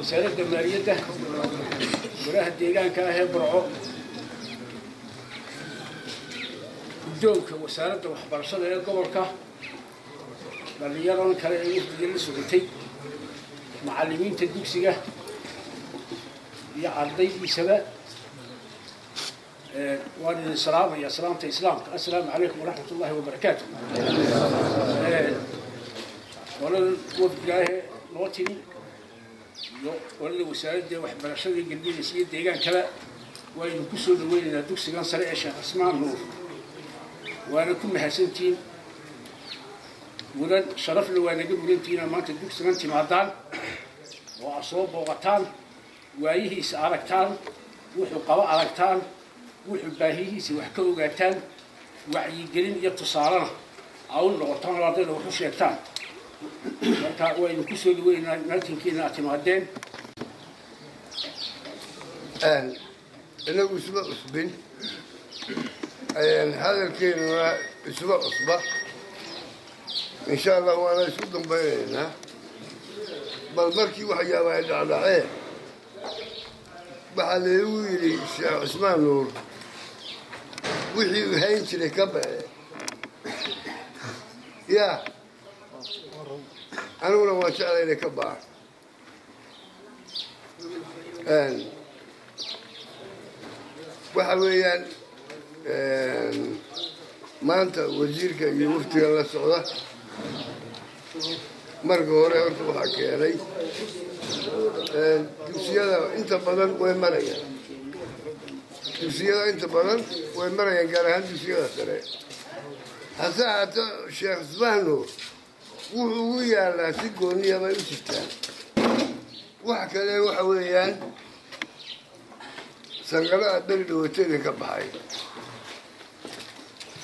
Wasaaradda Maaliyadda, golaha deegaanka ah ee Burco, guddoonka wasaaradda waxbarashada ee gobolka, dhallinyaran kale ee wafdiga la socotay, macallimiinta dugsiga iyo ardaydiisaba, waan idin salaamaya salaamta Islaamka. Assalaamu calaykum waraxmat ullahi wabarakaatu. Qoladan wafdiga ahee noo timi iyo qolada wasaaradda waxbarashada galbinaysa iyo deegaankaba waynu ku soo dhaweynaynaa dugsigan sare ee Sheekh Cismaan Nuur, waana ku mahadsantihiin. Mudan sharafna waa naga mudantihiin inaad maanta dugsigan timaadaan oo aad soo booqataan, waayihiisa aragtaan, wuxuu qabo aragtaan, wuxuu baahiyihiisa wax ka ogaataan, wacyigelin iyo tusaalena aa u noqotaan oo ardayda wax u sheegtaan. Marka waynu ku soo dhaweynaynaa maatinkiina aad timaadeen. Inagu isma cusbin, hadalkeenuna isma cusba. Insha Allah waana isku dambaynaynaa. Bal markii waxyaaba ay dhacdhaceen, waxaa laygu yidhi Sheekh Cismaan Nuur wixii uu hayn jiray ka baxe. Ya aniguna waan jeclay inay ka baxaan. Waxa weeyaan, maanta wasiirka iyo wafdiga la socda, marka hore horta waxaa keenay dugsiyada inta badan way marayaan, dugsiyada inta badan way marayaan, gaar ahaan dugsiyada sare. Hase ahaatee, Sheekh Cismaan Nuur wuxuu ugu yaalaa si gooniya bay u jirtaan. Wax kale waxa weeyaan, sanqaraha beri dhawateedin ka baxay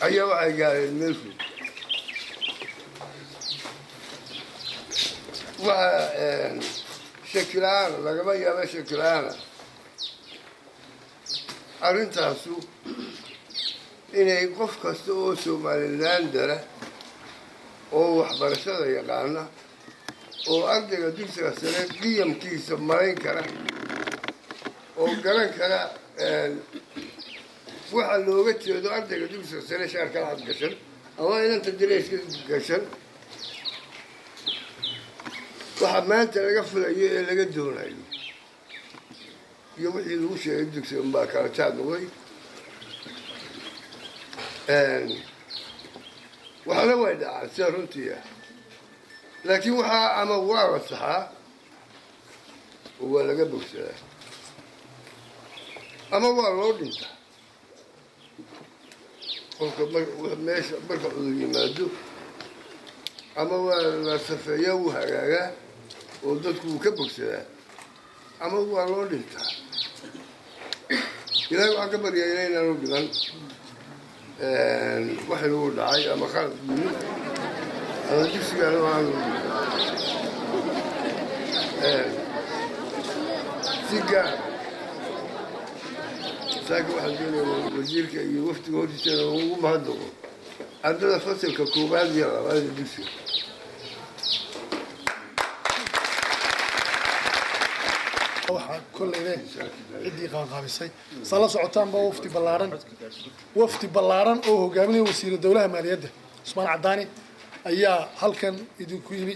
ayaa waxay gaareen meel fog. Waxa shaki la-aana, lagama yaaba shaki la-aana arrintaasu inay qof kasta oo Somalilandara oo waxbarashada yaqaana oo ardayga dugsiga sare qiyamkiisa marayn kara oo garan kara waxa looga jeedo ardayga dugsiga sare shaarka lacad gashan ama inanta dareeska gashan, waxa maanta laga filayo ee laga doonayo iyo wixii lagu sheegay dugsiga unbaa kala jaad noqday. Waxna way dhacaan sida runtii ah, laakiin waxaa ama waa la saxaa oo waa laga bogsadaa ama waa loo dhintaa. Qofka meesha marka cudur yimaado, ama waa la safeeyaa, wuu hagaagaa oo dadku wuu ka bogsadaa, ama waa loo dhintaa. Ilahay waxaan ka baryaa ila inaanu dhiman wax inagu dhacay ama khalad yimid ama dugsigaana aanu dhiman si gaar. Saaka waxaan doonaya wasiirka iyo wafdiga hortiisana ugu mahadnaqo ardada fasalka koowaad iyo labaad ee dugsiga. Waxaa kolleyne ciddii qaanqaabisay saa la socotaanba wafdi ballaaran, wafdi ballaaran oo hogaaminaya wasiira dowlaha maaliyadda Cusmaan Cadaani ayaa halkan idinku yimi.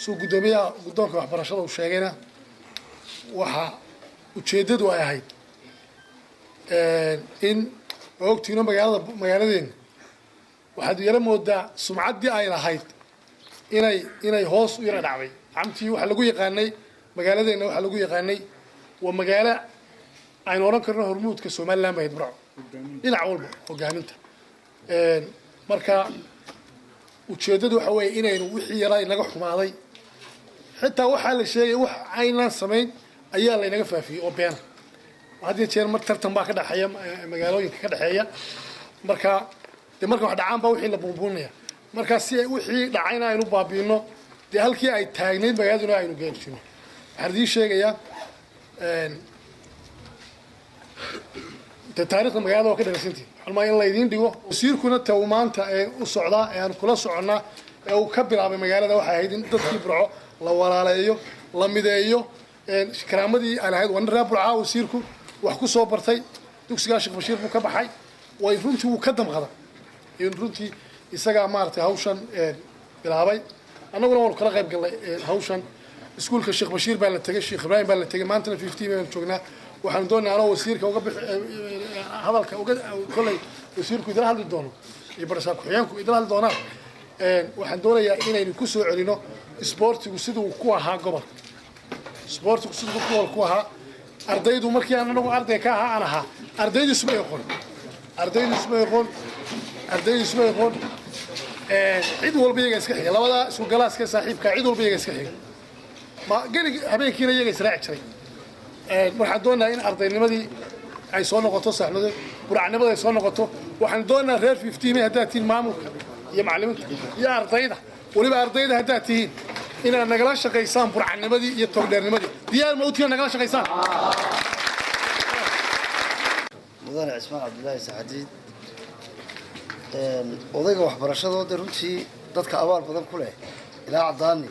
Suu guddoomiyaha guddoonka waxbarashada uu sheegayna, waxaa ujeeddadu ay ahayd in ogtiino magaalada, magaaladeena waxaad yaro moodaa sumcaddii ay lahayd inay hoos u yara dhacday. Camtii waxaa lagu yaqaanay magaaladeenna, waxaa lagu yaqaanay waa magaalo aynu odhan karno hormuudka Somaliland bay ahayd Burco, dhinac walba hogaaminta. Marka ujeeddadu waxa weeye inaynu wixii yaraa inaga xumaaday, xitaa waxaa la sheegay wax aynaan samayn ayaa laynaga faafiyey oo beena. Had iyo jeer mar tartan baa ka dhexeeya magaalooyinka ka dhexeeya. Marka dee marka wax dhacaan baa wixii la buunbuunaya. Marka si wixii dhacayna aynu baabiino, dee halkii ay taagnayd magaaladuna aynu gaarsiino. Waxaan idiin sheegayaa, dee taariikhda magaalada waa ka dhagaysantihin xulmaa in laydiin dhigo. Wasiirkuna ta uu maanta ee u socdaa ee aan kula soconnaa ee uu ka bilaabay magaalada waxay ahayd in dadkii Burco la walaaleeyo. La mideeyo karaamadii ay lahayd. Waa nin reer Burcaa, wasiirku wax ku soo bartay dugsigaa Sheekh Bashiir buu ka baxay. Way runtii wuu ka damqada in runtii isagaa maaragtay hawshan bilaabay. Annaguna waanu kala qayb galnay hawshan. Iskuulka Sheekh Bashiir baa la tegey, Sheekh Ibraahim baa la tegey, maantana 15 baynu joognaa. Waxaanu doonaynaa, anoo wasiirka uga bix hadalka uga, kolley wasiirku idila hadli doono iyo barasaab ku-xigeenku idila hadli doonaan, waxaan doonayaa inaynu ku soo celino isboortigu siduu ku ahaa gobolka, isboortigu siduu gobolka ku ahaa. Ardaydu markii aan anagu arday ka ahaa, aan ahaa, ardaydu isma aqoon, ardaydu isma aqoon, ardaydu isma aqoon. Cid walba iyaga iska xiga, labadaa isku galaaska saaxiibka, cid walba iyaga iska xiga, ma gelig habeenkiina iyaga israaci jiray. Waxaan doonayaa in ardaynimadii ay soo noqoto, saaxnimada buracnimada ay soo noqoto. Waxaan doonayaa reer 15 haddaad tihiin maamulka iyo macallimiinta iyo ardayda, weliba ardayda haddaad tihiin, inaad nagala shaqaysaan burcanimadii iyo togdheernimadii. Diyaar ma u tihiin nagala shaqaysaan? Mudane Cismaan Cabdilaahi Saxadiid, odayga waxbarashadooda runtii dadka abaal badan ku leh ilaa Caddaani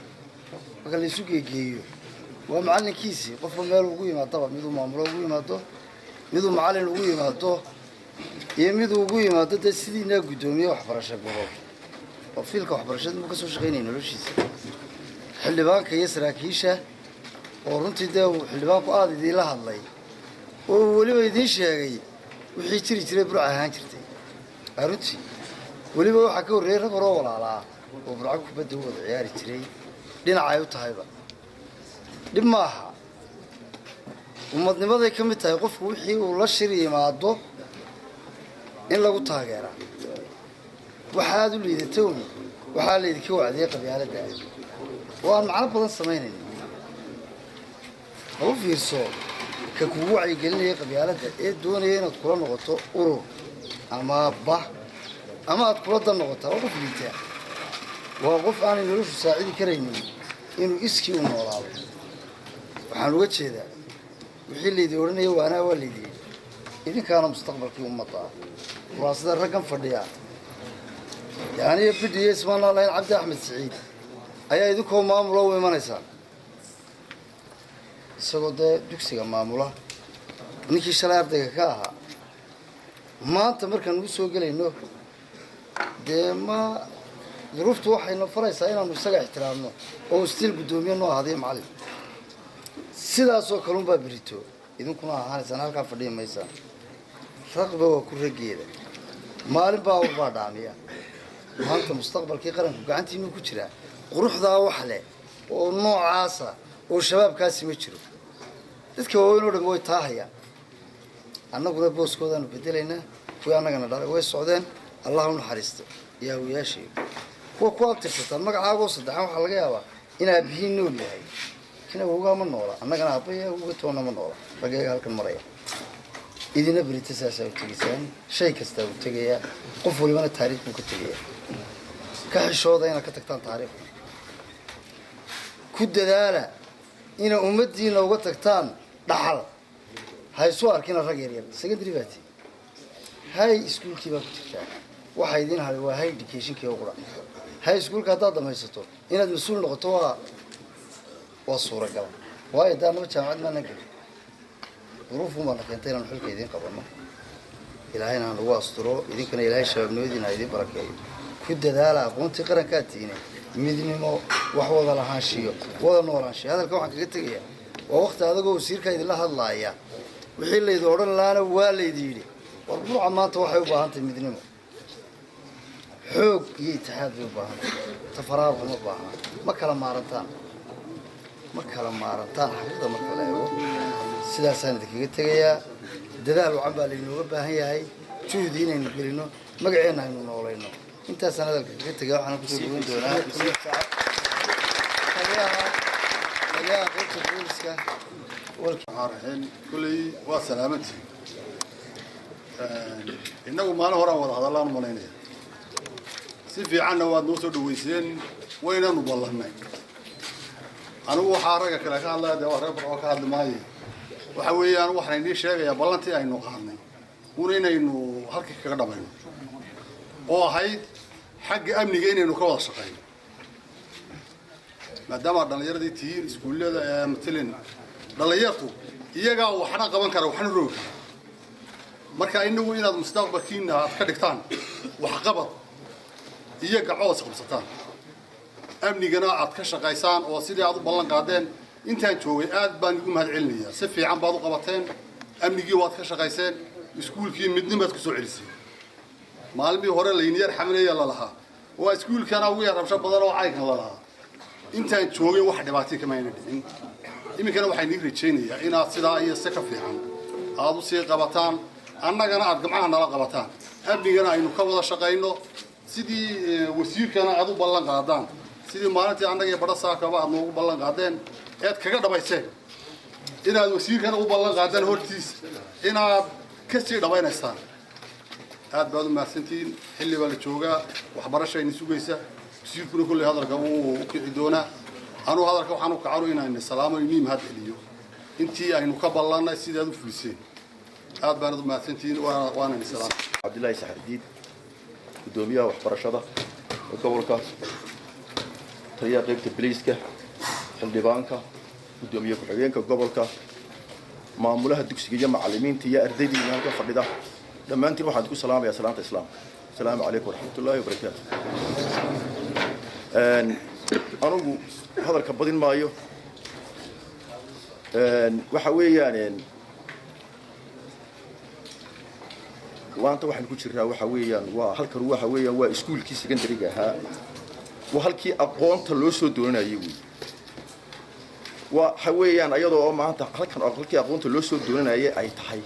marka laysu geegeeyo, waa macallinkiisii. Qofba meel ugu yimaadaba, miduu maamulo ugu yimaado, miduu macallin ugu yimaado iyo miduu ugu yimaado, dee sidiinaa guddoomiye waxbarasho gobol oo field-ka waxbarashada muu ka soo shaqaynaya noloshiisa, xildhibaanka iyo saraakiisha, oo runtii dee uu xildhibaanku aada idiinla hadlay oo uu weliba idiin sheegay wixii jiri jiray, Burca ahaan jirtay. Runtii weliba waxaa ka horreeyey rag horoo walaalaa oo Burco kubadda u wada ciyaari jiray. Dhinac ay u tahayba dhib maaha, ummadnimaday ka mid tahay qofku wixii uu la shir yimaado in lagu taageeraa. Waxaad u liidatown, waxaa laydinka wacdiyey qabyaaladda ah oo aan macno badan samaynayn. Ha u fiirso ka kugu wacyigelinaya qabyaaladda ee doonaya inaad kula noqoto urur ama bah ama aad kula dan noqotaa. Waa qof liitaa, waa qof aanay noloshu saacidi karaynin inuu iskii u noolaado. Waxaan uga jeedaa wixii laydin odhanaya waanaa waa laydi yidhi. Idinkaana mustaqbalkii ummadda ah, kuraasada raggan fadhiya, yacniyo bidhiyo ismaanaa lahayn, Cabdi Axmed Siciid ayaa idinkoo maamula u imanaysaan, isagoo dee dugsiga maamula, ninkii shalay ardayga ka ahaa. Maanta markaan ugu soo gelayno, dee ma duruuftu waxayna faraysaa inaanu isaga ixtiraamno oo still guddoomiye noo ahadiyo macallin. Sidaasoo kalunbaa berito idinkuna ahaanaysaan, halkaa fadhiyi maysaan. Raqba waa ku raggeeda, maalin baa awr baa dhaamiya. Maanta mustaqbalkii qaranku gacantiinuu ku jiraa. Quruxdaa wax leh oo noocaasa oo shabaabkaasi ma jiro. Dadka waaweyn oo dhan way taahayaan, annaguna booskoodaanu bedelaynaa. Kuwii annagana dhalay way socdeen, Allah u naxariisto, iyo awiyaashay kuwa ku abtirsataan magacaagoo saddexaan. Waxaa laga yaabaa in aabihiin nool yahay, laakiin awowgaa ma noola, annagana aabaya awowga toonna ma noola. Raggeega halkan maraya, idina berita saasaa u tegaysaan. Shay kastaa u tegayaa, qof walibana taariikh buu ka tegayaa. Ka xishooda inaad ka tagtaan taariikhda. Ku dadaala ina ummaddiina uga tagtaan dhaxal. Ha isu arkina rag yaryar. Secondary baa tii, high school-kii baa ku jirtaa. Waxa idiin haray waa high education-kii oo qura. High school-ka haddaad dhamaysato, inaad mas-uul noqoto waa suuragal. Waayo dee annaba jaamacad maanaan gelin, duruufun baana keentay inaanu xilka idiin qabanno. Ilaahayna ha nagu asturo, idinkana Ilaahay shabaabnimadiina ha idiin barakeeyo. Ku dadaala aqoontii qarankaa tiine, midnimo, wax wada lahaanshiyo, wada noolaanshiyo. Hadalka waxaan kaga tegayaa, waa wakti adagoo wasiirkaa idinla hadlaaya. Wixii laydi odhan lahaana waa laydi yidhi. War Burca maanta waxay u baahan tahay midnimo, xoog iyo itixaad bay u baahan tahay. Tafaraaruq uma baahna. Ma kala maarantaan, ma kala maarantaan. Xaqiiqda marka la eego, sidaasaan idinkaga tegayaa. Dadaal wacan baa laynooga baahan yahay, juhdi inaynu gelino, magaceenna aynu noolayno. Intaasaan hadalka kaga tegaya. Waxaana kusoo dhaweyn doonaa taliyaha qaybta booliska. Raxiim, kulley waa salaamantii. Innagu maalin horaan wada hadallaan u malaynaya, si fiicanna waad noo soo dhaweyseen, waynanu ballannay. Anigu waxaa ragga kale ka hadlaya, dee waa reer Barco, ka hadli maaye. Waxa weeyaan waxaan idiin sheegayaa ballantii aynu qaadnay una inaynu halkii kaga dhamayno, oo ahayd xagga amniga inaynu ka wada shaqeyno. Maadaama dhallinyaradii tihiin iskuullada ee matalan dhallinyartu iyagaa waxna qaban kara, waxna roogi kara. Marka inagu inaad mustaqbalkiina aad ka dhigtaan waxqabad iyo gacmood isqabsataan, amnigana aad ka shaqaysaan oo sidii aad u ballan qaadeen. Intaan joogay aad baan igu mahad celinayaa, si fiican baad u qabateen, amnigii waad ka shaqayseen, iskuulkii midnimaad ku soo celiseen. Maalmihii hore layniyar xamleeya lalahaa, waa iskuulkana ugu yar rabsho badan oo caynkan lalahaa. Intaan joogay wax dhibaatay kama ayna dhicin. Iminkana waxaan idiin rajaynayaa inaad sidaa iyo si ka fiican aad u sii qabataan, annagana aad gamcaha nala qabataan, amnigana aynu ka wada shaqayno, sidii wasiirkana aad u ballan qaadaan, sidii maalintii annaga iyo badha saakaba aad noogu ballan qaadeen eed kaga dhabayseen, inaad wasiirkana u ballan qaadaan hortiisa inaad ka sii dhabaynaysaan. Aad baad u mahadsantihiin. Xilli baa la joogaa, waxbarashayna sugaysa. Wasiirkuna kolley hadalka wuu u kici doonaa. Anuu hadalka waxaan u kacano inayna salaamo, inii mahad celiyo intii aynu ka ballannay sidaad u fuliseen. Aad baanad u mahadsantihiin, waanani salaam. Cabdillaahi Saxardiid, guddoomiyaha waxbarashada ee gobolka, taliyaha qaybta boliiska, xildhibaanka, guddoomiye ku-xigeenka gobolka, maamulaha dugsiga iyo macallimiinta iyo ardaydiina halka fadhida, dhammaantiin waxaan ku salaamayaa salaanta islaamka. Asalaamu calaykum waraxmatullaahi wabarakaatu. Anugu hadalka badin maayo. Waxa weeyaan, maanta waxaan ku jirnaa waxa weeyaan waa halkan, waxa weeyaan waa iskuulkii secondary-ga ahaa, waa halkii aqoonta loo soo doonanayay wey. Waxa weeyaan ayadoo oo maanta halkan halkii aqoonta loo soo doonanayay ay tahay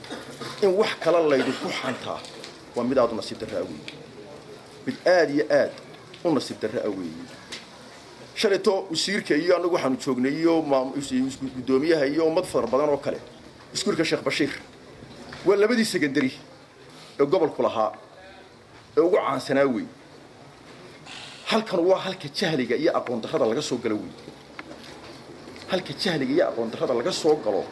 in wax kala laydinku xantaa, waa mid aad u nasiib darraa weeye, mid aad iyo aad u nasiib darraa weeye. Shalayto wasiirka iyo annagu waxaanu joognay iyo guddoomiyaha iyo ummad fara badan oo kale iskuulka Sheekh Bashiir. Waa labadii secondary ee gobolku lahaa ee ugu caansanaa wey. Halkan waa halka jahliga iyo aqoon darrada laga soo galo wey, halka jahliga iyo aqoon darrada laga soo galo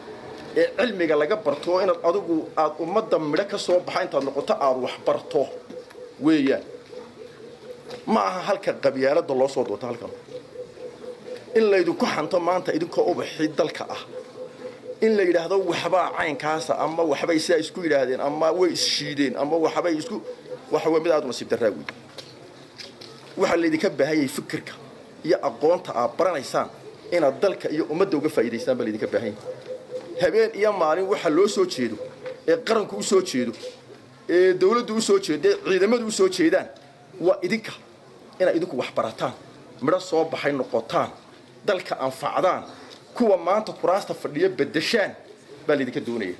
ee cilmiga laga barto, inaad adigu aad ummadda midho ka soo baxa intaad noqoto aad wax barto weeyaan. Ma aha halka qabyaaladda loo soo doonto. Halkan in laydinku xanto maanta idinkoo ubaxii dalka ah, in la yidhaahdo waxbaa caynkaasa ama waxbay sidaa isku yidhaahdeen ama way isshiideen ama waxbay isku, waxa waa mid aad u nasiib darraa wey. Waxaa laydinka baahan yahay fikirka iyo aqoonta aad baranaysaan inaad dalka iyo ummadda uga faa'iidaystaan baa laydinka baahan yahay. Habeen iyo maalin waxa loo soo jeedo ee qaranku u soo jeedo ee dawladdu u soo jeedo ee ciidamadu u soo jeedaan waa idinka, inaad idinku wax barataan, midho soo baxay noqotaan, dalka anfacdaan, kuwa maanta kuraasta fadhiya beddeshaan baa laydinka doonaya.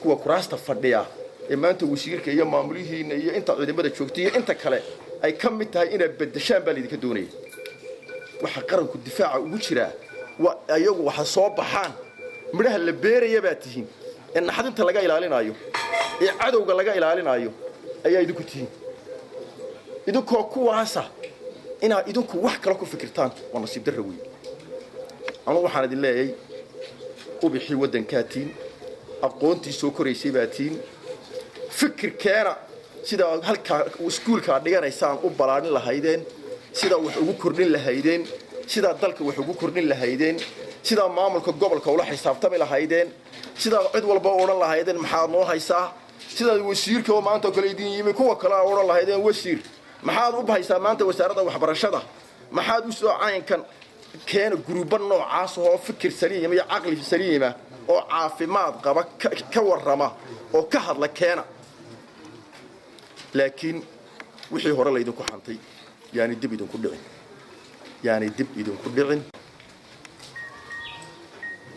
Kuwa kuraasta fadhiya ee maanta wasiirka iyo maamulihiina iyo inta ciidamada joogtay iyo inta kale ay ka mid tahay inaad beddeshaan baa laydinka doonaya. Waxa qaranku difaaca ugu jiraa waa ayagu waxa soo baxaan. Midhaha la beeraya baa tihiin ee naxdinta laga ilaalinayo ee cadowga laga ilaalinayo ayaa idinku tihiin. Idinkoo kuwaasa inaad idinku wax kale ku fikirtaan waa nasiib darra weyn. Anugu waxaan idin leeyahay, ubixii waddankaa tiin, aqoontii soo koraysay baa tiin, fikirkeena sidaa halkaa iskuulkaa dhiganaysaan u balaadhin lahaydeen, sidaa wax ugu kordhin lahaydeen, sidaa dalka wax ugu kordhin lahaydeen, sidaa maamulka gobolka ula xisaabtami lahaydeen, sidaa cid walba u odhan lahaydeen maxaad noo haysaa, sidaad wasiirka oo maanta oo kale idin yimi kuwa kale a odhan lahaydeen wasiir maxaad u haysaa maanta wasaaradda waxbarashada, maxaad u soo caynkan keena. Guruubo noocaas oo fikir saliima iyo caqli saliima oo caafimaad qaba ka warrama oo ka hadla keena. Laakiin wixii hore laydinku xantay yaani dib idinku dhicin, yaani dib idinku dhicin.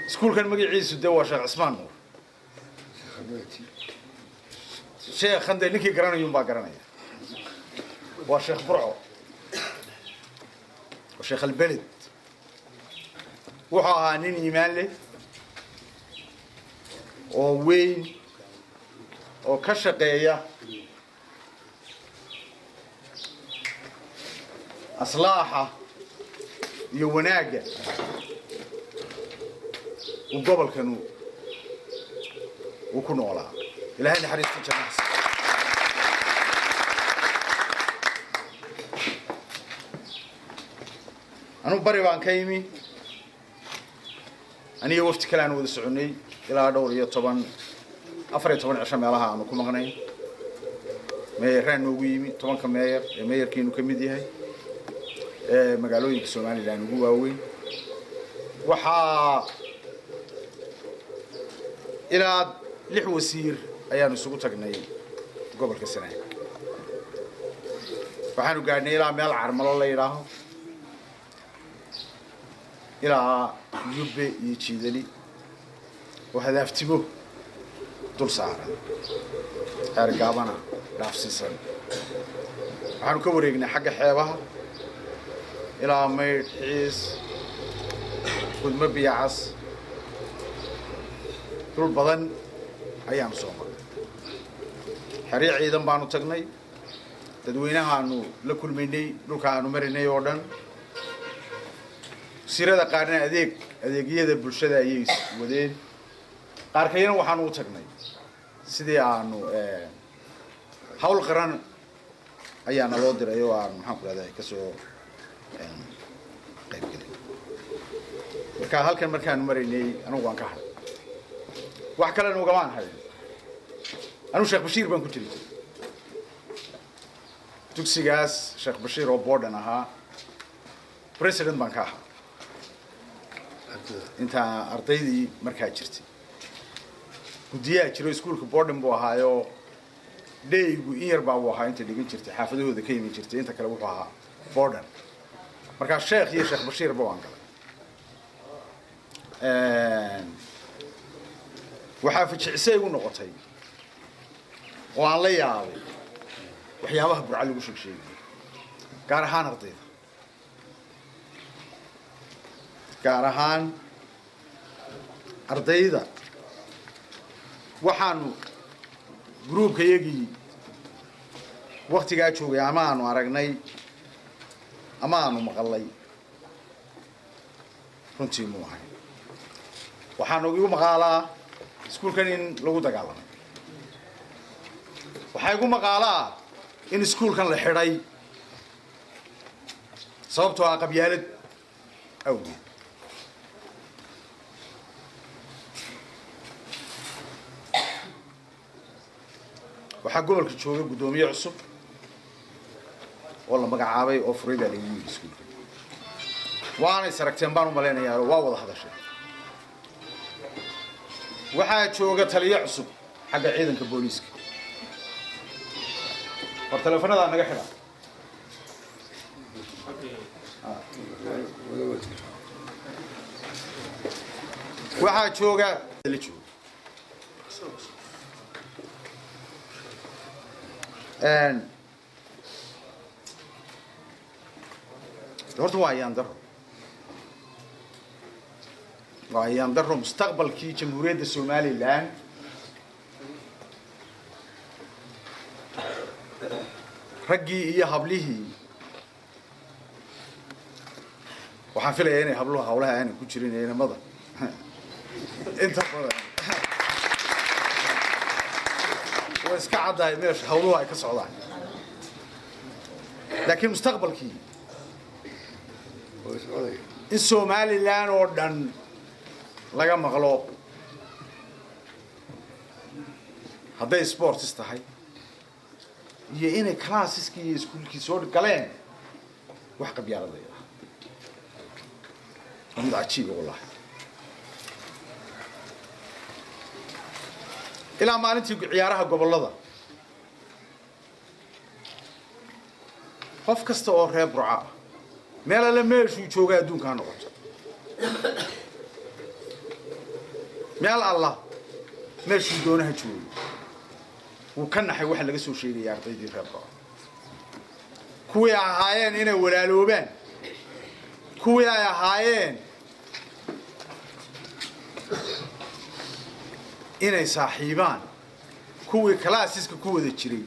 Iskuulkan magaciisu dee waa Sheekh Cismaan Nuur. Sheekhan dee ninkii garanayuun baa garanaya, waa Sheekh Burco, waa Sheekh Albeled. Wuxuu ahaa nin iimaan leh oo weyn oo ka shaqeeya aslaaxa iyo wanaagga uu gobolkan uu ku noolaa. Ilaahay naxariista jannahaas. Anugu bari baan ka yimi, aniga wafti kale aan wada soconnay ilaa dhowr iyo toban, 14 cisho meelaha aanu ku maqnay. Meeyaraan noogu yimi, 10ka meeyar ee meeyarkiinu ka mid yahay ee magaalooyinka Somaliland ugu waaweyn. Waxaa ilaa 6 wasiir ayaanu isugu tagnay gobolka Sanaag. Waxaanu gaadhnay ilaa meel Carmalo la yidhaaho, ilaa Yubbe iyo Jiidali oo Hadaaftimo dul saaran, Xeer Gaabana dhaafsiisan. Waxaanu ka wareegnay xagga xeebaha ilaa Maydh, Xiis, Gudmo, Biyacas, dhul badan ayaanu soo marnay. Xeryo ciidan baanu tagnay, dadweynahaanu la kulmaynay dhulka aanu marinay oo dhan. Wasiirada qaarna adeegyada bulshada ayay wadeen, qaarkayna waxaanu u tagnay sidii aanu hawl qaran ayaa naloo diray oo aanu, maxaan ku rahday, kasoo qayb gelay. Marka halkan markaanu maraynay anigu waan ka hadhay, wax kalena ugamaan hadhin. Anugu Sheekh Bashiir baan ku jiri jiray dugsigaas Sheekh Bashiir oo boarding ahaa, president baan ka ahaa intaa ardaydii markaa jirtay. Guddiyaha jiro, iskuulka boarding buu ahaayoo dheygu in yar baa buu ahaa inta dhigan jirtay, xaafadahooda ka iman jirtay, inta kale wuxuu ahaa boarding. Markaa Sheekh iyo Sheekh Bashiirba waan galay. Waxaa fajicise igu noqotay oo aan la yaabay waxyaabaha Burca lagu sheeg sheegay, gaar ahaan ardayda, gaar ahaan ardayda. Waxaanu groupka yagii waktigaa joogay ama aanu aragnay ama aanu maqalay runtii muu ahay. Waxaanu igu maqaalaa iskuulkan in lagu dagaalamay, waxaa igu maqaalaa in iskuulkan la xidhay sababtoo ah qabyaalad awgeed. Waxaa gobolka jooga guddoomiye cusub oo la magacaabay oo furay baa lagu yidhi iskuulka. Waana is aragteen baan u malaynayaa, waa wada hadashay. Waxaa jooga taliye cusub xagga ciidanka booliiska. War teleefonadaa naga xidha. Waxaa jooga la jooga horta waa ayaan daro, waa ayaan daro mustaqbalkii Jamhuuriyadda Somaliland raggii iyo hablihii. Waxaan filayaa inay habluhu hawlaha aanay ku jirin ee inamada inta badan way iska caddahay meesha hawluhu ay ka socdaan, laakiin mustaqbalkii in Somaliland oo dhan laga maqlo, hadday sports tahay iyo inay classeski iyo iskuulkii soo galeen wax qabyaalad la yidhaha, waa mid cajiiba wallahi. Ilaa maalintii ciyaaraha gobollada qof kasta oo reer Burca ah meel alle meeshuu jooga adduunka ha noqoto, meel alla meeshuu doonaha joogo, wuu ka naxay waxa laga soo sheegaya ardaydii reer Burco, kuwii ahaayeen inay walaaloobaan, kuwii ay ahaayeen inay saaxiibaan, kuwii kalaasiska ku wada jiray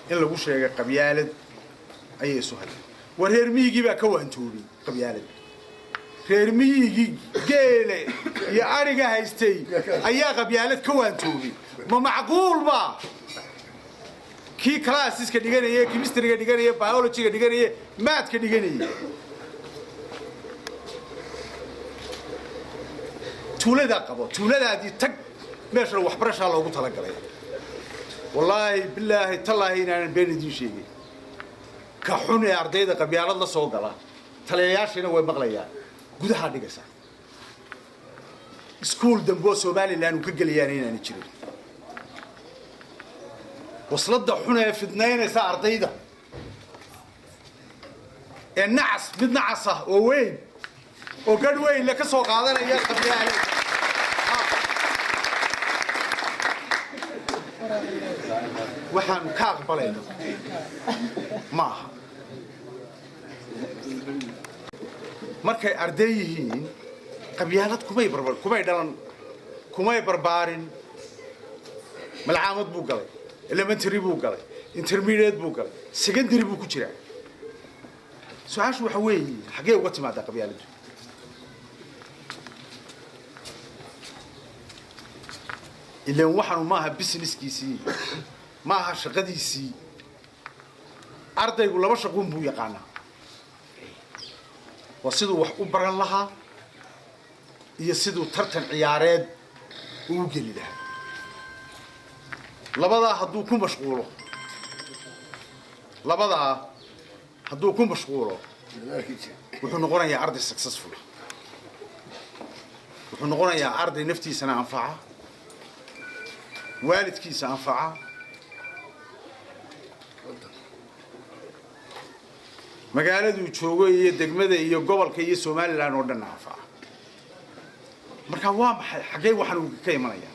in lagu sheegay qabyaalad ayay isu hayeen. War reer miyigii baa ka waantoobay qabyaalad. Reer miyigii geele iyo ariga haystay ayaa qabyaalad ka waantoobay. Ma macquul ba? Kii classeska dhiganaya, chemistryga dhiganaya, biologyga dhiganaya, mathka dhiganaya, tuuladaa qabo, tuuladaadii tag, meeshan waxbarashaa loogu talagalay. Wallaahi, bilaahi, tallaahi inaanan been idiin sheegin. Ka xun ee ardayda qabyaalad la soo gala, taliyayaashiina way maqlayaan, gudahaa dhigaysaa. Iskuul dambe oo Somaliland uu ka gelayaana inaana jirin. Wasladda xun ee fidnaynaysa ardayda ee nacas, mid nacas ah oo weyn oo gadh weyn le ka soo qaadanaya qabyaale. Waxaanu ka aqbalayno ma aha. Markay arday yihiin, qabyaalad kumay barbar, kumay dhalan, kumay barbaarin. Malcaamad buu galay, elementary buu galay, intermediate buu galay, secondary buu ku jiraa. Su-aashu waxa weeye, xaggee uga timaadaa qabyaaladdu? Ilan waxaanu maaha businesskiisii, maaha shaqadiisii. Ardaygu laba shaquun buu yaqaanaa: waa siduu wax u baran lahaa iyo siduu tartan ciyaareed uu geli lahaa. Labadaa hadduu ku mashquulo, labadaa hadduu ku mashquulo, wuxuu noqonayaa arday successful, wuxuu noqonayaa arday naftiisana anfaca, waalidkiisa anfaca, magaaladuu joogo iyo degmada iyo gobolka iyo Somaliland oo dhanna anfaca. Marka waa maxay, xaggee waxaan uu ka imanayaa?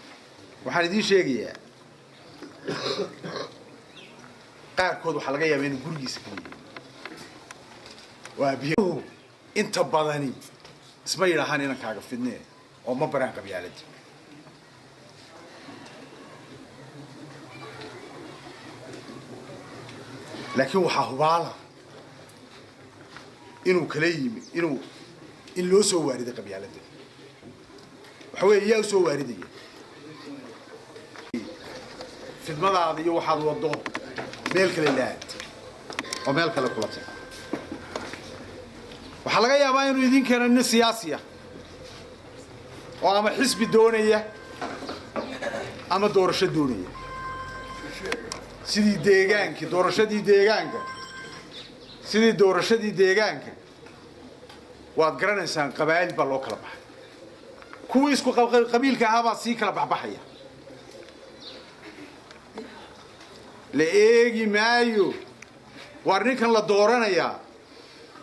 Waxaan idiin sheegayaa, qaarkood waxaa laga yaabaa inuu gurigiisa ka yimi oo aabiyahu inta badani isma yidhaahaan inankaaga fidnee oo ma baraan qabyaaladda. Laakiin waxaa hubaala inuu kala yimi, inuu in loo soo waariday qabyaaladda. Waxa weeye, yaa u soo waaridaya fidmadaada iyo waxaad wado? Meel kale laad oo meel kale kula tag. Waxaa laga yaabaa inuu idin keeno nin siyaasi ah oo ama xisbi doonaya ama doorasho doonaya, sidii deegaankii, doorashadii deegaanka, sidii doorashadii deegaanka. Waad garanaysaan, qabaa'il baa loo kala baxay. Kuwii isku qabiilka ahaa baa sii kala baxbaxaya. La eegi maayo waar ninkan la dooranayaa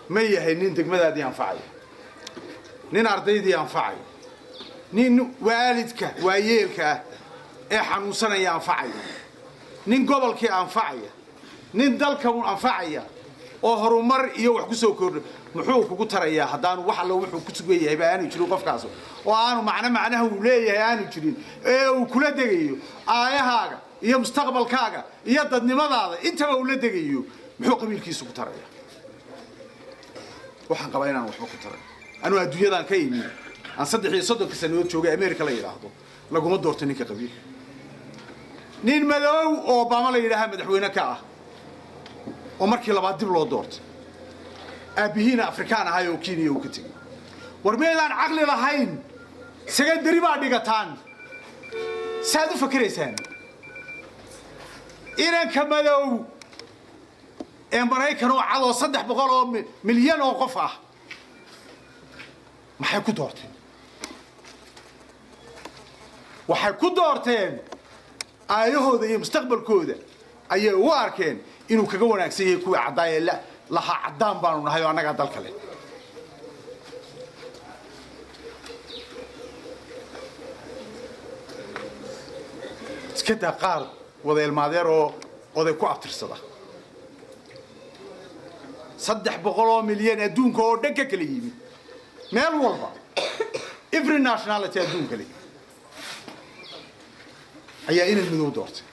ma yahay nin degmadaadii anfacaya, nin ardaydii anfacaya, nin waalidka waayeelka ah ee xanuunsanaya anfacaya, nin gobolkii anfacaya, nin dalka anfacaya oo horumar iyo wax ku soo kordho muxuu kugu tarayaa? Haddaanu wax allo wuxuu ku sugan yahay ba aanu jirin qofkaas, oo aanu macno macnaha uu leeyahay aanu jirin ee uu kula degayo aayahaaga iyo mustaqbalkaaga iyo dadnimadaada intaba uu la degayo, muxuu qabiilkiisu ku taraya? Waxaan qabaa inaan waxba ku taray. Anuu adduunyadan ka imi aan 33-ka sanadood joogay, America la yidhaahdo, laguma doorto ninka qabiil. Nin madow oo Obama la yidhaaha madaxweyne ka ah oo markii labaad dib loo doortay, aabbihiina Afrikaan ahay oo Kenya uu ka tegey. War meedaan caqli lahayn? Secondary baa dhigataan, saad u fakeraysaan. Inanka madow ee Maraykan oo cadoo 300 oo milyan oo qof ah maxay ku doorteen? Waxay ku doorteen aayahooda iyo mustaqbalkooda ayay u arkeen inuu kaga wanaagsan yahay kuwii caddaayee lahaa caddaan baanu nahay oo annagaa dalka leh. Iska daa qaar wada ilmaadeer oo oday ku abtirsada, 300 oo milyan adduunka oo dhan ka kala yimid, meel walba, every nationality adduunka leh, ayaa inan madow doortay.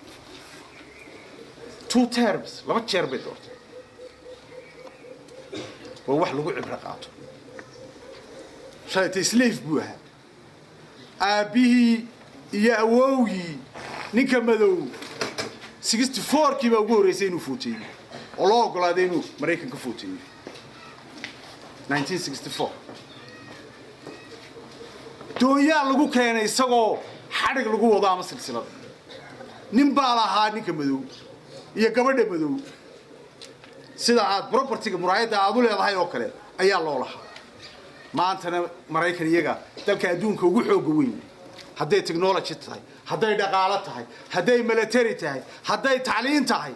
Two terms, laba jeer bay doortay. Waa wax lagu cibro qaato. Shalayta slave buu ahaa aabbihii iyo awowgii ninka madow. 64-kii baa ugu horreysay inuu footeeyo oo loo oggolaaday inuu Maraykan ka footeeyo 1964. Doonyaa lagu keenay isagoo xadhig lagu wado ama silsilad. Nin baa lahaa ninka madow iyo gabadha madow, sida aad propertyga muraayadda aad u leedahay oo kale ayaa loo lahaa. Maantana Maraykan iyaga dalka adduunka ugu xooga weyn, hadday technology tahay, hadday dhaqaalo tahay, hadday military tahay, hadday tacliin tahay,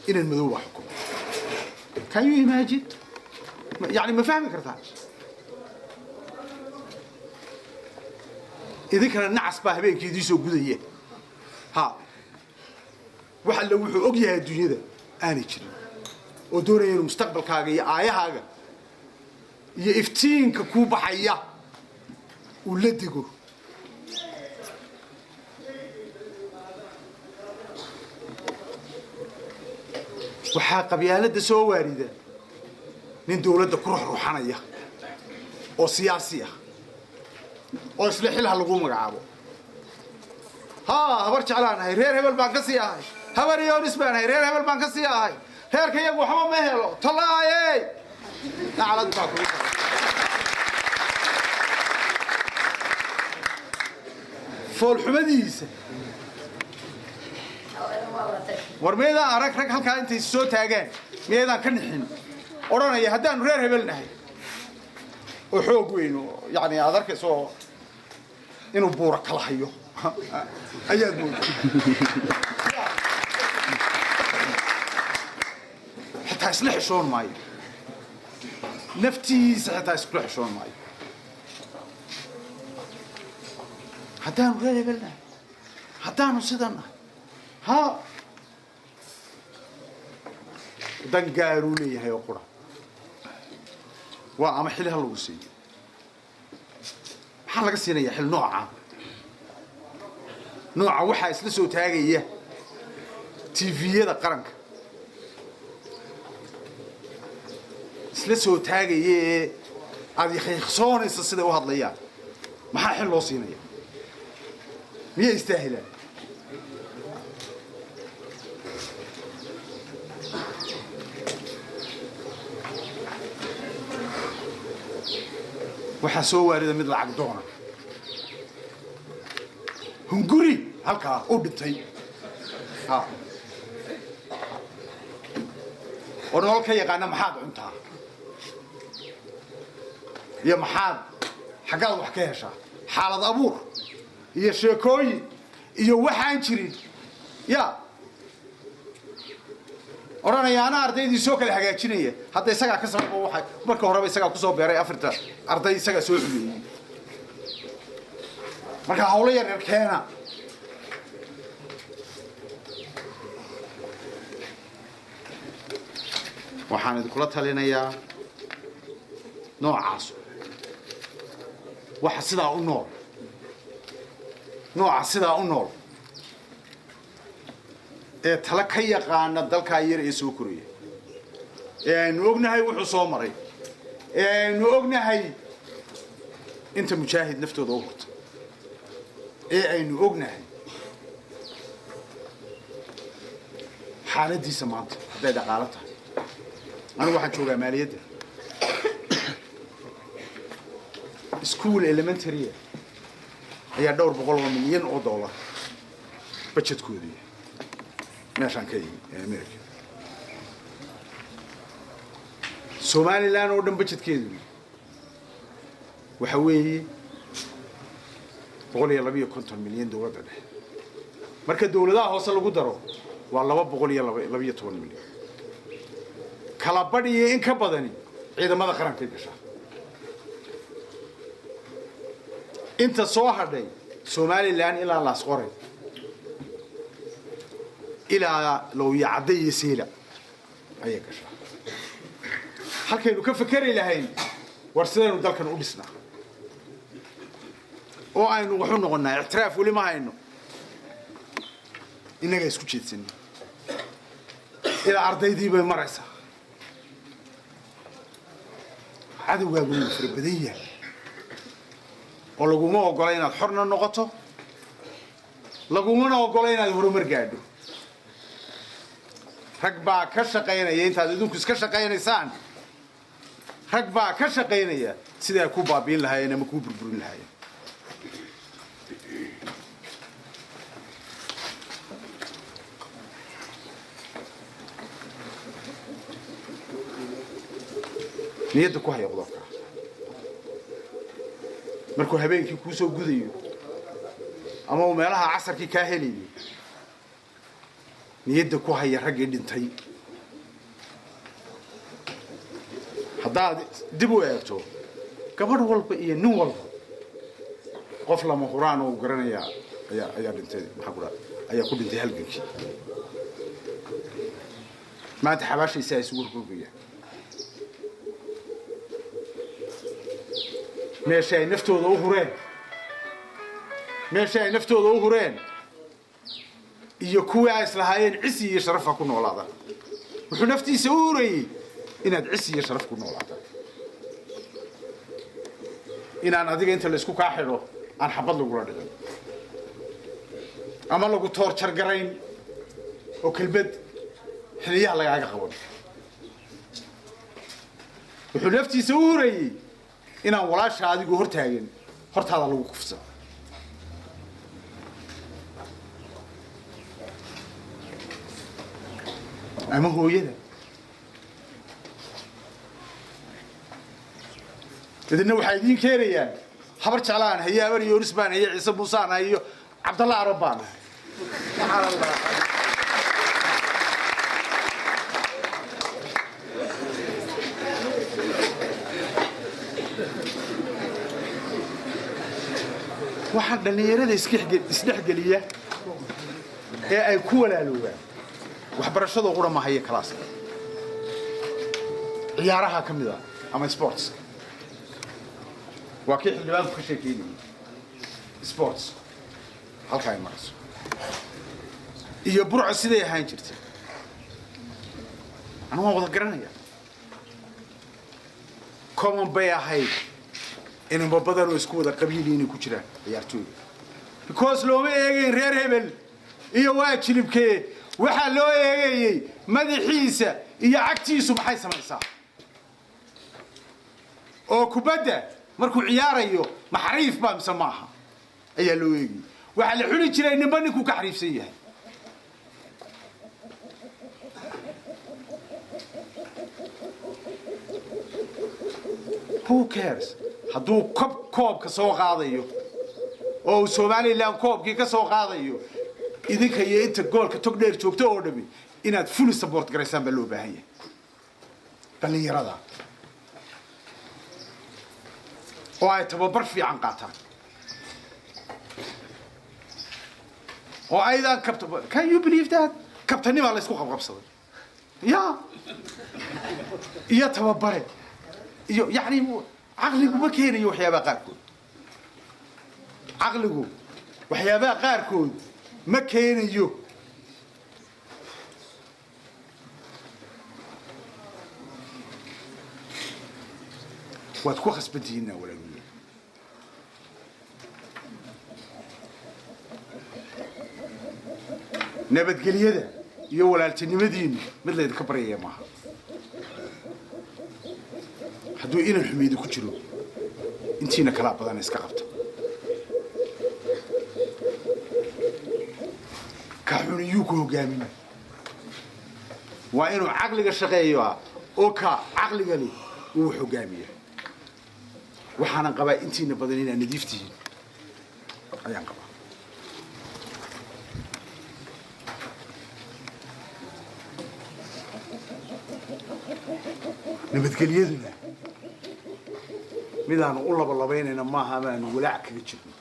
inan madow baa xukuma. Can you imagine? Yani ma fahmi kartaa? Idinkana nacas baa habeenkii idiin soo gudaya. Ha wax alle wuxuu og yahay adduunyada aanay jirin, oo doonaya inuu mustaqbalkaaga iyo aayahaaga iyo iftiinka kuu baxaya uu la dego. Waxaa qabyaaladda soo waarida nin dawladda ku ruxruxanaya oo siyaasi ah oo isla xil ha lagu magacaabo. Haa, Habar Jeclaan ahay, reer hebel baan ka sii ahay, Habar Yoonis baan ahay, reer hebel baan ka sii ahay, reerka iyagu waxba ma helo. Tolaayey, naclad baa kugu tahay. Foolxumadiisa war miyaydaan arag rag halkaa intay soo taagaan, miyaydaan ka nixin, odhanaya haddaanu reer hebel nahay, oo xoog weyn oo yani aad arkayso oo inuu buura kala hayo ayaad moodaa, xitaa isla xishoon maayo naftiisa, xitaa iskula xishoon maayo. Haddaanu reer hebel nahay, haddaanu sidan nahay, ha dan gaaruu leeyahay oo qura waa ama xil ha lagu siiyo. Maxaa laga siinayaa xil nooca? Nooca waxaa isla soo taagaya TV-yada qaranka isla soo taagaya ee aada yaqiiqsoonaysa siday u hadlayaan. Maxaa xil loo siinaya? Miyay istaahilaan? Waxaa soo waarida mid lacag doona, hunguri halkaa u dhintay, ha oo nolol ka yaqaana. Maxaad cuntaa iyo maxaad xaggaad wax ka heshaa? Xaalad abuur iyo sheekooyin iyo waxaan jirin ya odhanaya, anaa ardaydii soo kala hagaajinaya. Hadda isagaa ka sababa, waxa marka horeba isagaa kusoo beeray afarta arday, isagaa soo xumeeyey. Marka hawlo yar yar keena. Waxaan idinkula talinayaa noocaas, waxa sidaa u nool, nooca sidaa u nool ee tala ka yaqaana dalkaa yar ee soo koraya, ee aynu ognahay wuxuu soo maray, ee aynu ognahay inta mujaahid naftooda u hurta, ee aynu ognahay xaaladiisa maanta, hadday dhaqaalo tahay. Anigu waxaan joogaa maaliyadda. School elementary ayaa dhowr boqol oo milyan oo dollar budgetkoodu yahay meeshaan ka yimi ee America. Somaliland oo dhan budgetkeedu waxa weeye 152 milyan dowladda dhexe. Marka dowladaha hoose lagu daro waa 212 milyan. Kala badh iyo in ka badani ciidamada qarankay gashaa. Inta soo hadhay Somaliland ilaa Laasqoray ilaa Lowyacadda iyo Siila ayay gashaa. Halkaynu ka fekeri lahayn war sidaynu dalkan u dhisnaa oo aynu waxu noqonnaa, ictiraaf weli ma hayno, innagaa isku jeedsanay. Ilaa ardaydii bay maraysaa. Cadowgaagu wuu fara badan yahay oo laguma ogola inaad xorna noqoto. Lagumana ogola inaad horumar gaadho. Rag baa ka shaqaynaya intaad idinku iska shaqaynaysaan. Rag baa ka shaqaynaya siday ku baabiin lahaayeen ama kuu burburin lahaayeen. Niyadda ku haya qodobka. Markuu habeenkii kuu soo gudayo ama uu meelaha casarkii kaa helayo, niyadda ku haya raggii dhintay. Haddaad dib u eegto, gabadh walba iyo nin walba qof lama huraan oo garanaya ayaa dhintay. Maxaa ku dhaha, ayaa ku dhintay halgankii. Maanta xabaashiisa ay isugu rogrogayaan meesha ay naftooda u hureen, meesha ay naftooda u hureen iyo kuwii ay islahaayeen cisi iyo sharafa ku noolaadaan. Wuxuu naftiisa u hurayey inaad cisi iyo sharaf ku noolaataan, inaan adiga inta laysku kaa xidho aan xabad lagula dhicin ama lagu toorjar garayn oo kelmad xiliyaha lagaaga qaban. Wuxuu naftiisa u hurayey inaan walaasha adigu hortaagan hortaada lagu kufsan. Ama hooyada. Idina waxay idiin keenayaan Habar Jeclaan haye, Habar Yoonis baan haye, Ciise Muusaan hayo, Cabdalla Arab baan ahay. Waxaa dhallinyarada isdhexgeliya ee ay ku walaaloobaan waxbarashada qura ma hayo, kalaaska ciyaaraha ka mid ah ama sportska. Waa kii xildhibaanku ka sheekeynayay sports halka ay marayso iyo Burco siday ahaan jirtay. Anu waan wada garanaya. Common bay ahayd inaba badan oo isku wada qabiili inay ku jiraan ciyaartooyda, because looma eegayn reer hebel iyo waa jilibkee. Waxaa loo eegayey madaxiisa iyo cagtiisu maxay samaysaa, oo kubadda markuu ciyaarayo ma xariif baa mise maaha ayaa loo eegayey. Waxaa la xuli jiray ninba ninkuu ka xariifsan yahay. Who cares hadduu kob koobka soo qaadayo oo uu Somaliland koobkii ka soo qaadayo? Idinka iyo inta goolka tog dheer joogto oo dhami inaad fully support garaysaan baa loo baahan yahay dhallinyarada, oo ay tababar fiican qaataan oo aydan kabta. Can you believe that kabtanimaa la isku qabqabsaday ya iyo tababare iyo yacni? Caqligu ma keenayo waxyaabaha qaarkood. Caqligu waxyaabaha qaarkood ma keenayo. Waad ku khasbantihiinna walaaluya. Nabadgelyada iyo walaaltinimadiinu mid laydinka baryaya maaha. Hadduu inan xumeydi ku jiro, intiina kalaa badan iska qabta. Ka xuniyuu ku hogaamin waa inuu caqliga shaqeeyo oo ka caqliga leh uu hogaamiya. Waxaanan qabaa intiina badan inaad nadiif tihiin ayaan qabaa. Nabadgelyaduna midaanu u labalabaynayna maaha ama aanu walaac kaga jirno.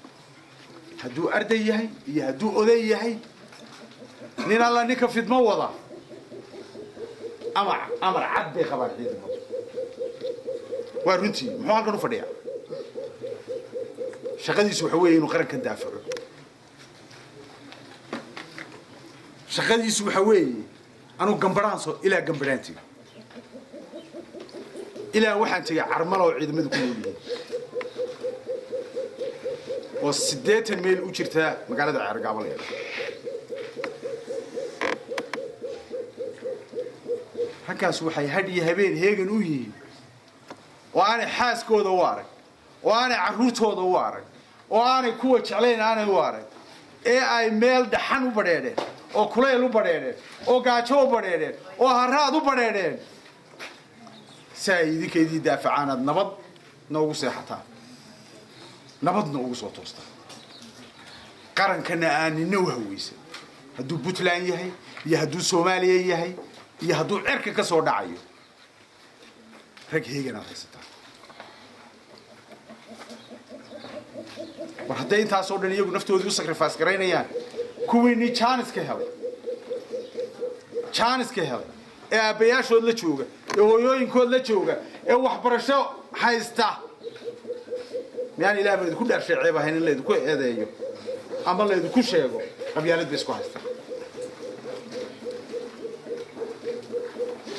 Hadduu arday yahay iyo hadduu oday yahay, nin alla ninka fidmo wada ama amar cad bay qabaan ciidamadu. Waa runtii. Muxuu halkan u fadhiyaa? Shaqadiisu waxa weeye inuu qarankan daafaco. Shaqadiisu waxa weeye anuu gambaraan soo ilaa gambaraan tegey, ilaa waxaan tegey Carmala oo ciidamadu ku nool yihiin Oo 80 mayl u jirta magaalada Ceergaabo la yidhaahdo. Raggaas waxay hadh iyo habeen heegan u yihiin oo aanay xaaskooda u arag, oo aanay carruurtooda u arag, oo aanay kuwa jeclayn aanay u arag, ee ay meel dhaxan u badheedheen oo kulayl u badheedheen oo gaajo u badheedheen oo haraad u badheedheen si ay idinka idii daafacaan, aad nabad noogu seexataan, nabadna ugu soo toostaan, qarankana aanina u haweysan, hadduu Puntland yahay iyo hadduu Soomaaliya yahay iyo hadduu cirka ka soo dhacayo. Rag heegan aad haysataan. War hadday intaasoo dhan iyagu naftoodii u sacrifice garaynayaan, kuwiinii jaaniska helay ee aabbayaashood la jooga ee hooyooyinkood la jooga ee waxbarasho haysta, miyaan Ilaah baan idinku dhaarshay ceeb ahayn in laydinku eedeeyo ama laydinku sheego qabyaalad bay isku haystaan?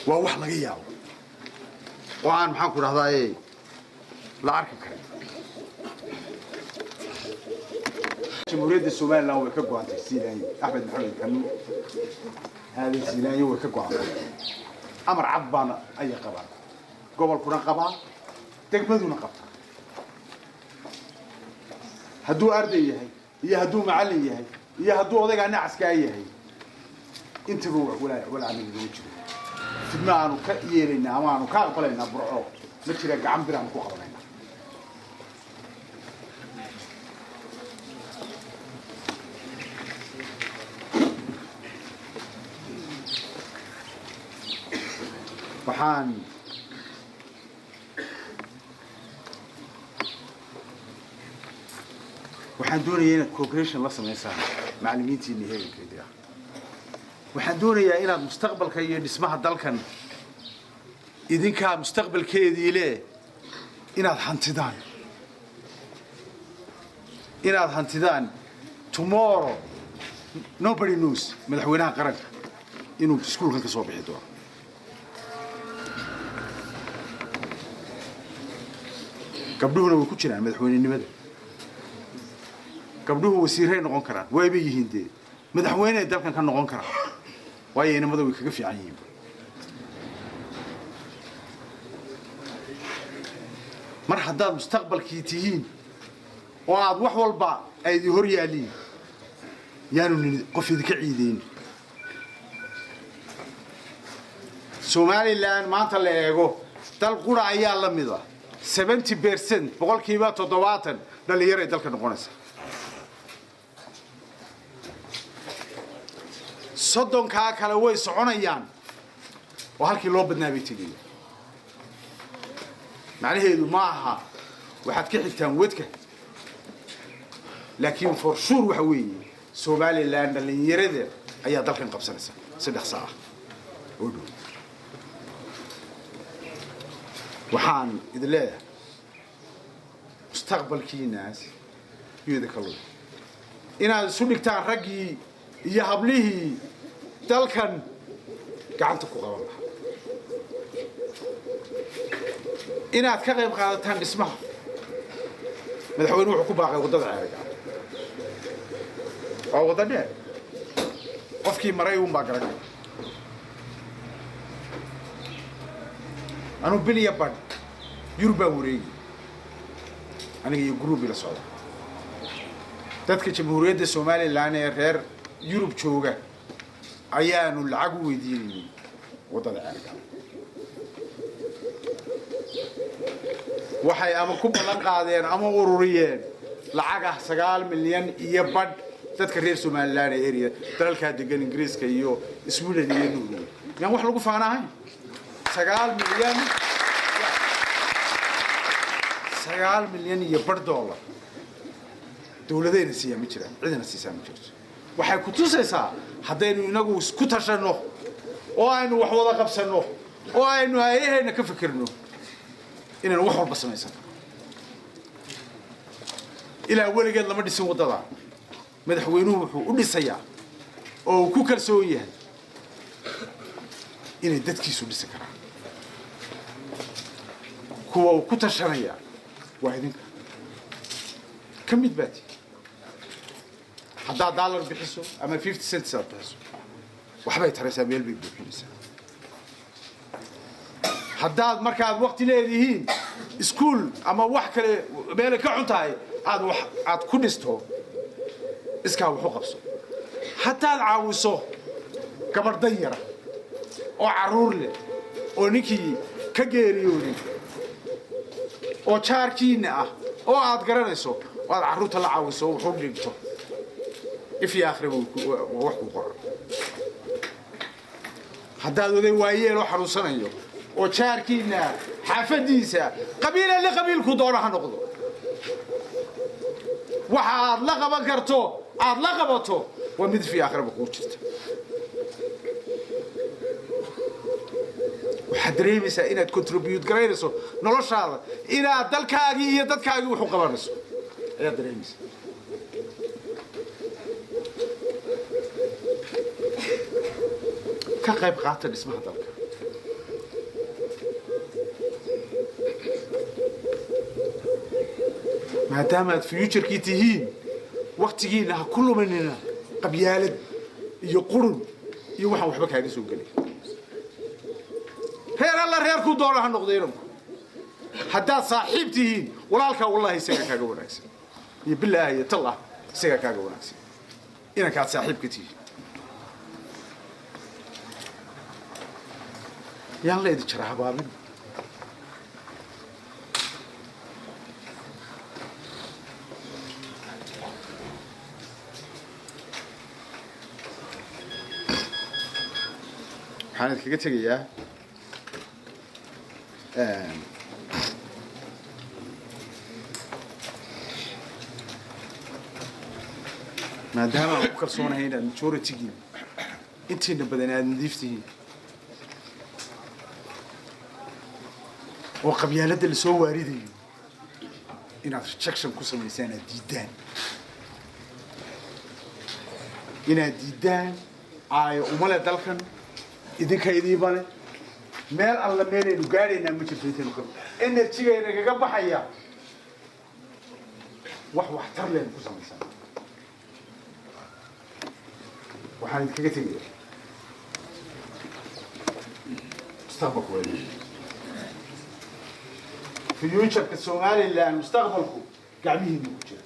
Waa wax laga yaabo oo aan, maxaan ku dhahdaa, la arki karin. Jamhuuriyadda Somaliland way ka go'antay Siilaanyo, Axmed Maxamed Maxamuud Aadan Siilaanyo way ka go'antay. Amar cad baana ayay qabaan, gobolkuna qabaa, degmaduna qabtaa. Hadduu arday yahay iyo hadduu macallin yahay iyo hadduu odaygaa nacaskaa yahay, intaba walaa nagagama jiro. Fidna aanu ka yeelaynaa ama aanu ka aqbalaynaa Burco ma jira. Gacan bir aanu ku qabanaynaa. Waxaan doonayaa inaad cooperation la samaysaan macallimiintiina heegankeedii ah. Waxaan doonayaa inaad mustaqbalka iyo dhismaha dalkan idinkaa mustaqbalkeedii le inaad hantidaan. Tomorrow nobody knows madaxweynaha qaranka inuu iskuulkan ka soo bixi doono. Gabdhuhuna way ku jiraan madaxweynenimada. Gabdhuhu wasiiray noqon karaan, waybay yihiin dee, madaxweyney dalkan ka noqon karaan, waayo inamada way kaga fiican yihiin. Mar haddaad mustaqbalkii tihiin oo aad wax walba ay idin hor yaalliin, yaanu nin qof idinka ciidayn. Somaliland maanta la eego, dal qura ayaa la mida. 70%, 70%, dhallinyaray dalka noqonaysa. 30-kaa kale way soconayaan oo halkii loo badnaa bay tegayaan. Macnaheedu ma aha waxaad ka xigtaan wedka, laakiin for sure waxa weeye Somaliland dhallinyarada ayaa dalkan qabsanaysa si dhaqso ah oo dhow. Waxaan idin leeyahay, mustaqbalkiinaas yuu idinka luy inaad isu dhigtaan raggii iyo hablihii dalkan gacanta ku qaban lahaa, inaad ka qayb qaadataan dhismaha. Madaxweyne wuxuu ku baaqay waddada Ceerigaabo. Waa wadda dheer, qofkii maray uun baa garan kara. Anuu bil iyo badh Yurub baan wareegi, aniga iyo group-ii la socda. Dadka Jamhuuriyadda Somaliland ee reer Yurub jooga ayaanu lacag u weydiinaynay waddada Ceerigaabo. Waxay ama ku ballan qaadeen ama ururiyeen lacag ah 9.5 milyan dadka reer Somaliland ee area dalalkaa degan, Ingiriiska iyo Sweden iyo Norway. Miyaan wax lagu faana ahayn? 9 milyan, $9.5 milyan dowladayna siiyaa ma jiraan, cidina siisaa ma jirto. Waxay ku tusaysaa haddaynu inagu isku tashanno oo aynu wax wada qabsanno oo aynu haayaheenna ka fikirno inaynu wax walba samaysano. Ilaa weligeed lama dhisin waddada. Madaxweynuhu wuxuu u dhisayaa oo uu ku kalsoon yahay inay dadkiisu dhisi karaan. Kuwa uu ku tashanayaa waa idinka ka mid baa tihi. Haddaad dollar bixiso ama 50 cents aad bixiso, waxbay taraysaa, meel bay buuxinaysaa. Haddaad markaad waqti leedihiin iskuul ama wax kale meelay ka xun tahay aad wax aad ku dhisto, iskaa wax u qabso. Haddaad caawiso gabadh danyara oo carruur leh oo ninkii ka geeriyooday oo jaarkiinna ah oo aad garanayso oo aad carruurta la caawiso, wuxuu dhigto, if iyo aakhiraba waa wax ku qoran. Haddaad oday waayeel oo xanuunsanayo oo jaarkiinna, xaafadiisa, qabiila li qabiilku doona ha noqdo, waxa aad la qaban karto aad la qabato, waa mid fi aakhiraba kuu jirta. Waxaad dareemaysaa inaad contribute garaynayso noloshaada, inaad dalkaagii iyo dadkaagii wax u qabanayso ayaad dareemaysaa. Ka qayb qaata dhismaha dalka. Maadaama aad future-kii tihiin, waktigiina ha ku luminina qabyaalad iyo qurun iyo waxaan waxba kaaga soo gelay. Reer alla reerkuu doona ha noqdo inanku, haddaad saaxiib tihiin, walaalkaa wallahi isagaa kaaga wanaagsan, iyo bilaahi iyo tallah isagaa kaaga wanaagsan inankaad saaxiibka tihiin. Yaan la idin jara habaabin. Waxaan idinkaga tegayaa maadaama aan ku kalsoonahay inaad majority-giin, intiina badan, aad nadiif tihiin oo qabyaaladda lasoo waaridayo inaad rejection ku samaysaan, aad diiddaan, inaad diiddaan aayo umale dalkan idinka idiiba leh. Meel alla meelaynu gaadhaynaa ma jirto intaynu ka energy-gayna kaga baxaya. Wax waxtar lehnu ku samaysaan. Waxaan idinkaga tegaya, mustaqbalku waa idin future-ka Somaliland. Mustaqbalku gacmihiinu ku jira.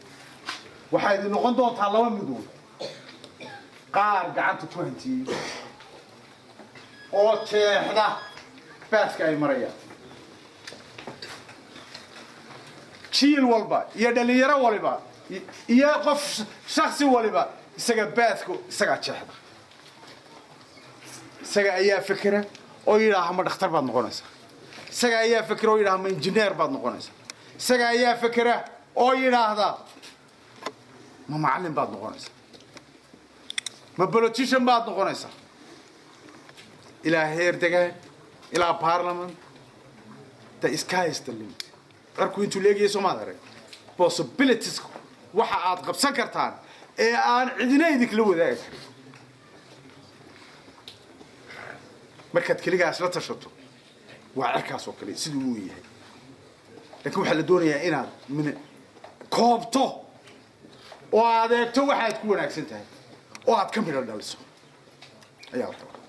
Waxaa idin noqon doontaa laba midood: qaar gacanta ku hantiyey oo jeexda path-ka ay marayaan jiil walba iyo dhalinyaro waliba iyo qof shaksi waliba, isaga path-ku isagaa jeexda, isaga ayaa fekera oo yidhaaha ma dhakhtar baad noqonaysaa, isaga ayaa fekera oo yidhaha ma injineer baad noqonaysaa, isaga ayaa fekera oo yidhaahda ma macallin baad noqonaysaa, ma politician baad noqonaysaa, ilaa heer degaan, ilaa parliament. The sky is the limit. Cirku intuu leegayay soomaad arag. Possibilities, waxa aad qabsan kartaan ee aan cidina idinkala wadaagi karin markaad keligaas la tashato, waa cirkaas oo kale siduu uu yahay. Laakiin waxaa la doonayaa inaad min koobto oo aad eegto waxaad ku wanaagsan tahay oo aad ka midho dhaliso ayaa la rabaa,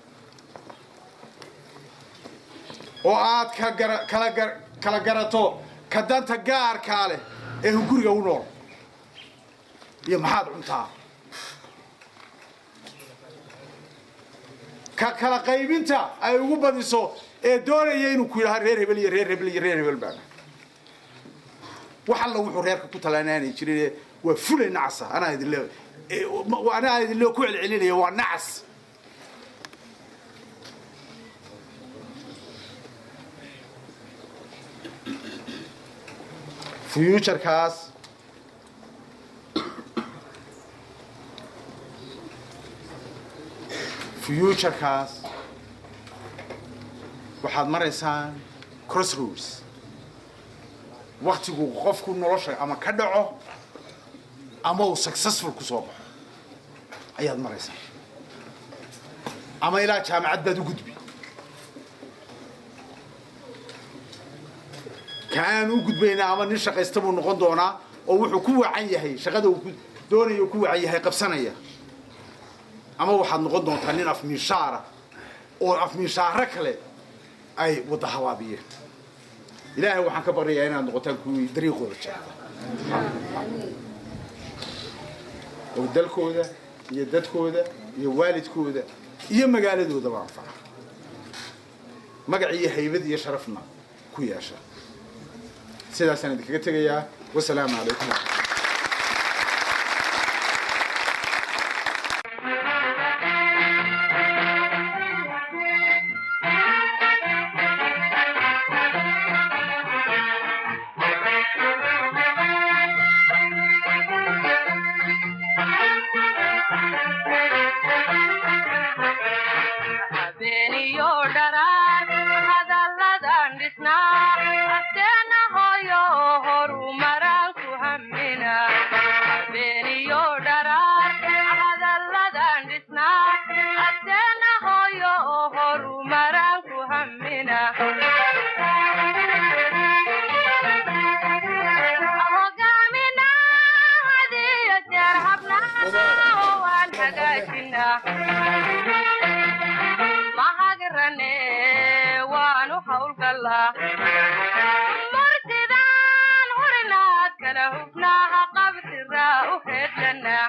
oo aad ka gara kala gar kala garato ka danta gaarkaa leh ee guriga u nool iyo maxaad cuntaa, ka kala qaybinta ay ugu badiso ee doonaya inuu ku yidhaha reer hebel iyo reer hebel iyo reer hebel baa. Wax alla wuxuu reerka ku talaanaanay jirin waa fulay nacasa. Anaa idinle ku celcelinaya, waa nacas. Future-kaas waxaad maraysaan crossroads, waktigu qofku nolosha ama ka dhaco ama uu successful ku soo baxo ayaad maraysaa, ama ilaa jaamacad baad u gudbi. Ka aan u gudbayna ama nin shaqaysta buu noqon doonaa oo wuxuu ku wacan yahay shaqada uu ku doonayo ku wacan yahay qabsanaya, ama waxaad noqon doontaa nin afmiishaara oo afmiishaaro kale ay wada habaabiyeen. Ilaahay waxaan ka baryayaa inaad noqotaan kuwii dariiqooda jeexda oo dalkooda iyo dadkooda iyo waalidkooda iyo magaaladoodaba anfaca, magac iyo haybad iyo sharafna ku yeesha. Sidaasaan idinkaga tegayaa. Wasalaamu calaykum. Habeeniyo dharaar hadalladan dhisnaa, afteena hooyo horumaraan ku hamina. Habeeniyo dharaar hadalladan dhisnaa, afteena hooyo horumaraan ku hamina. Hoggaamina hadiyo jeer habnaa waan hagaajinaa, mahagrane waanu hawlgallaa, murtidaan hurinaad kala hubnaa, haqabtiraa u heedlanaa.